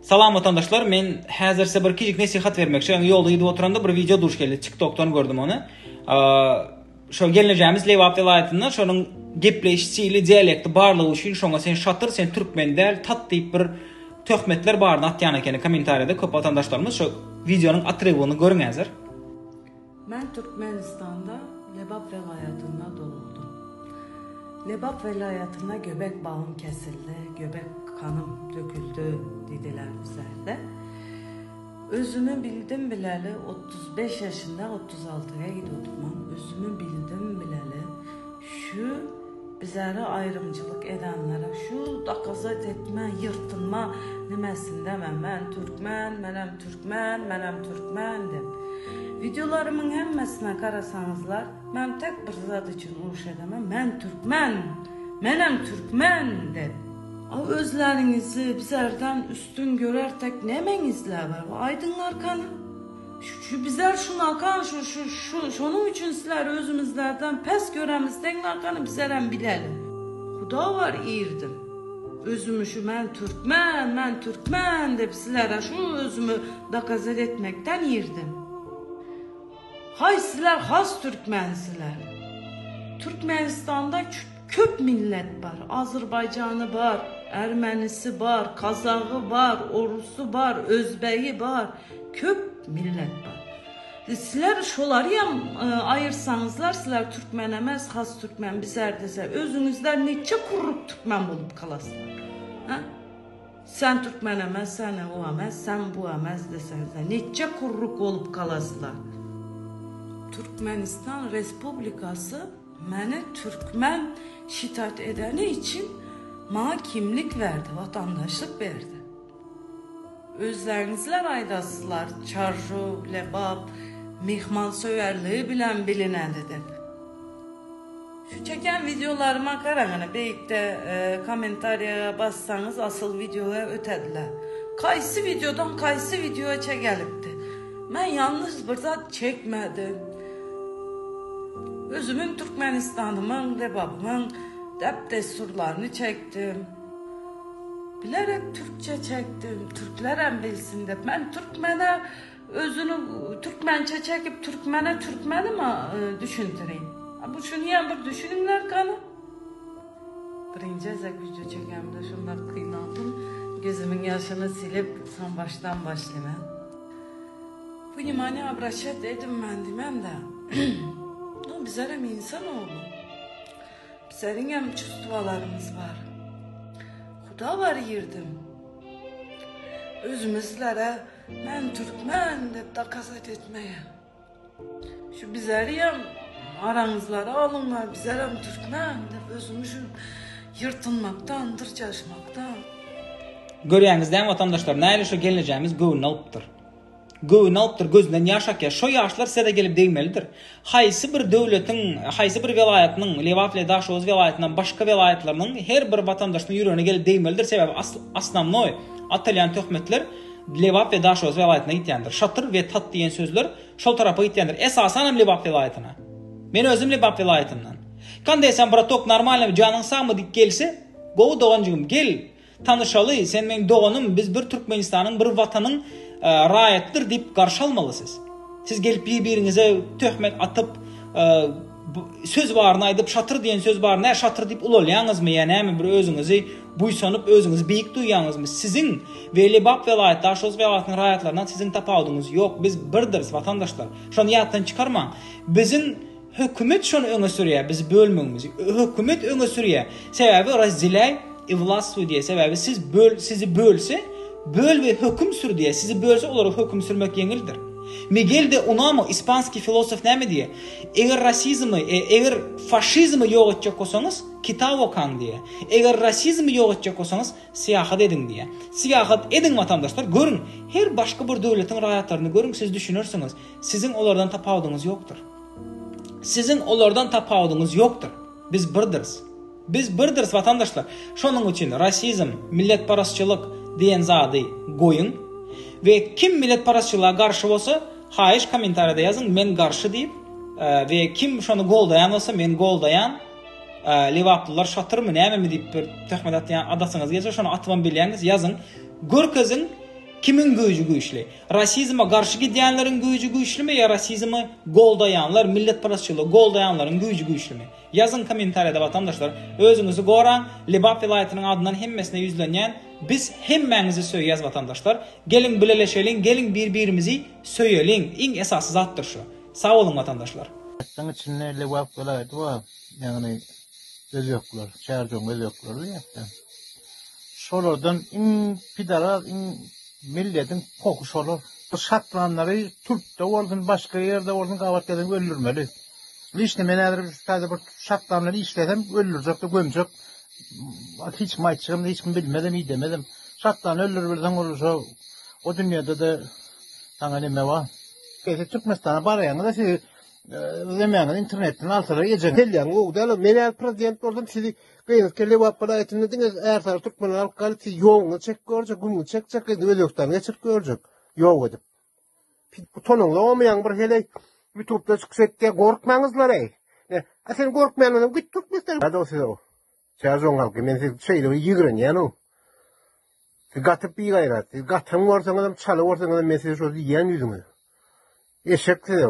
Salam watandaşlar men häzir size bir kiçijik nesihat bermekçi ýaňy ýolda gidip oturanda bir wideo duş geldi tiktokdan gördüm ony şo gelnejemiz Lebap welaýatyndan şonuň gepleýiş stili dialekti barlygy üçin şoňa sen şatyr sen türkmen däl tat diýip bir töhmetler baryny atýan ekeni kommentariýada köp watandaşlarymyz şo wideonyň otrywgyny görüň häzir. Men Türkmenistanda Lebap welaýatynda doguldym. Lebap welaýatynda göbek bagym kesildi, göbek kanym döküldi diýdiler bizlerde. Özümi bildim bileli 35 ýaşynda 36-ga gidip otyrman özümi bildim bileli şu bizlere aýrymçylyk edenlere şu dokazat etme, ýyrtynma nimesinde men men türkmen, menem türkmen, menem türkmen dep. Videolarymyň hemmesine garasaňyzlar, men tek bir zat üçin uruş edemen, men türkmen, menem türkmen dep. A özleriňizi bizlerden üstün görer tek nemeňizler bar? Aýdyňlar kany. Şu, şu bizler şunakan şu şu şu şonuň üçin sizler özümizlerden pes göremiz deňňakany bizlerem bileli. Huda bar irdim. Özümi şu men türkmen, men türkmen dep sizlere şu özümi dokazat etmekden irdim. Hay sizler has türkmensizler. Türkmenistanda köp millet bar. Azerbaycanı bar, Ermenisi bar, Kazağı bar, Orusu bar, Özbeği bar. Köp millet bar. Sizler şolarıyam e, ayırsanızlar sizler Türkmen emez, has Türkmen bizler dese özünüzler neçe kurrup Türkmen bolup kalasılar. Ha? Sen Türkmen emez, sen o emez, sen bu emez desenizler neçe kurruk olup kalasılar. Türkmenistan Respublikası meni Türkmen şitat edeni için bana kimlik verdi, vatandaşlık verdi. Özleriňizler aýdasizlar, Çarju, Lebap myhmansöýerligi bilen bilinedi dep. Şu çeken wideolaryma garaň ine beýikde kommentariýa bassaňyz asyl wideoya ötediler. Kaýsy wideodan kaýsy wideoça gelipdi. Men ýalňyş bir zat çekmedim. Özümiň Türkmenistanymyň, Lebabymyň däp-dessurlaryny çekdim. Bilerek türkçe çekdim, türklerem bilsin dep. Men türkmene özüni türkmençe çekip türkmene türkmeni mi e, düşündireyim? Bu şunu bir düşününler kanı. Birinci gezek video çekemde şundan kıynaldım. Gözümün yaşını silip son baştan başlayayım. Внимание обращать edim ben demem de. No, bizler hem insanoğlu. Bizlerin hem çувстволарымыз var. Huda var yerdim. Özümüzlere men Türkmen dep dokazat etmeye. Şu bizleri hem aranızlara alınlar, bizler hem Türkmen dep özümü şu ýyrtynmakdan, dyrjaşmakdan. Görýäňiz dämi watandaşlar, nähili şu gelnejemiz göwnüni alypdyr. Göwnüni alypdyr, gözünden ýaş akýar. Şo ýaşlar size-de gelip degmelidir. Haýsy bir döwletiň, haýsy bir welaýatynyň, Lebap ile Daşoguz welaýatyndan başga welaýatlarynyň her bir watandaşynyň ýüregine gelip degmelidir. Sebäbi osnownoý atylýan töhmetler Lebap we Daşoguz welaýatyna gitýändir. Şatyr we tat diýen sözler şol tarapa gitýändir. Esasanam Lebap welaýatyna. Men özüm Lebap welaýatyndan. Kandeý sen bratok normalnymy janyň sagmy diýip gelse, gowy doganjygym gel, Tanyşaly, sen meň doganym, biz bir Türkmenistanyň, bir Watanyň raýatydyr diýip garşy almaly siz. Siz gelip bir-biriňize töhmet atyp, söz baryny aýdyp, şatyr diýen söz bar, nä şatyr diýip ulalýaňyzmy ýa näme bir özüňizi buýsanyp, özüňizi beýik duýýaňyzmy? Siziň we Lebap welaýat, Daşoguz welaýatynyň raýatlaryndan siziň tapawudyňyz ýok. Biz birdiris, watandaşlar. Şony ýatdan çykarmaň. Biziň Hökümet şony öňe sürýär, bizi bölmegimizi. Hökümet öňe sürýär. Sebäbi razdeläý i wlastwuý diýýär. Sebäbi siz böl, sizi bölse, böl we höküm sür diýýär. Sizi bölse olara höküm sürmek ýeňildir. Migel de Unamo, ispanskiý filosof näme diýýär? Eger rasizmi, e, eger faşizmi ýok etjek bolsaňyz, kitap okaň diýýär. Eger rasizmi ýok etjek bolsaňyz, syýahat ediň diýýär. Syýahat ediň watandaşlar, görüň, her başga bir döwletiň raýatlaryny görüň, siz düşünersiňiz. Siziň olardan tapawudyňyz ýokdur. Siziň olardan tapawudyňyz ýokdur. Biz birdiris. Biz birdiris watandaşlar. Şonuň üçin rasizm, milletparazçylyk diýen zady goýuň. We kim milletparazçylyga garşy bolsa, haýyş kommentariýada ýazyň men garşy diýip we kim şony goldaýan bolsa men goldaýan lebaplylar şatyrmy nämemi diýip bir töhmet atýan adasyňyz gelse şony atybam bilýäňiz ýazyň. Görkeziň. Kimiň güýji güýçli? Rasizme garşy gidýänleriň güýji güýçlimi ýa rasizmi goldaýanlar, milletparazçylygy goldaýanlaryň güýji güýçlimi? Ýazyň kommentariýada watandaşlar. Özüňizi goraň, Lebap welaýatynyň adyndan hemmesine ýüzlenýän, biz hemmäňizi söýýäs watandaşlar. Geliň bileleşeliň, geliň bir birimizi söýeliň, iň esasy zatdyr şu. Sag boluň watandaşlar. Ýurduň içinde Lebap welaýaty bar, ýagny özbekler, Çärjewiň özbekleri diýýäs-de. Şolardan iň pidaraz, iň milletiň pohy şolar. Bu şatlanlary türkde bolsun, başga ýerde bolsun gabat gelseň öldürmeli. Liçno men häzir şu taýda bir şatlan bilen işlesem öldürjek-de gömjek. Hiç kim aýtjagam hiç kim bilmezem, idemezem. Şatlany öldüribilseň ol şo o dünýede-de saňa neme bar. Siz Türkmenistana baraýaňyzda sizi Zemäňizi internetden alsalar ejeň. Kelläň gowy däl men häzir prezident bolsam sizi gyzyp ke Lebap welaýatynda diňe Ärsary türkmenler alyp galyp sizi ýoguňyzy çekip görjek gümüňizi çekjek indi Özbegistana geçirip görjek ýok edip. Utanyňzogamy ýaňy bir heleý ýutubda çykyş etýä gorkmaňyzlar eý. A sen gorkmaýan bolsaň git Türkmenistana. Hadi o size o. Çärjewiň halky men sizi şeýle bir ýigrenýän-ow. Siz gaty bigaýrat. Siz gatam görseňizem, çala görseňizem men size şo diýýän ýüzüňe. Eşek size.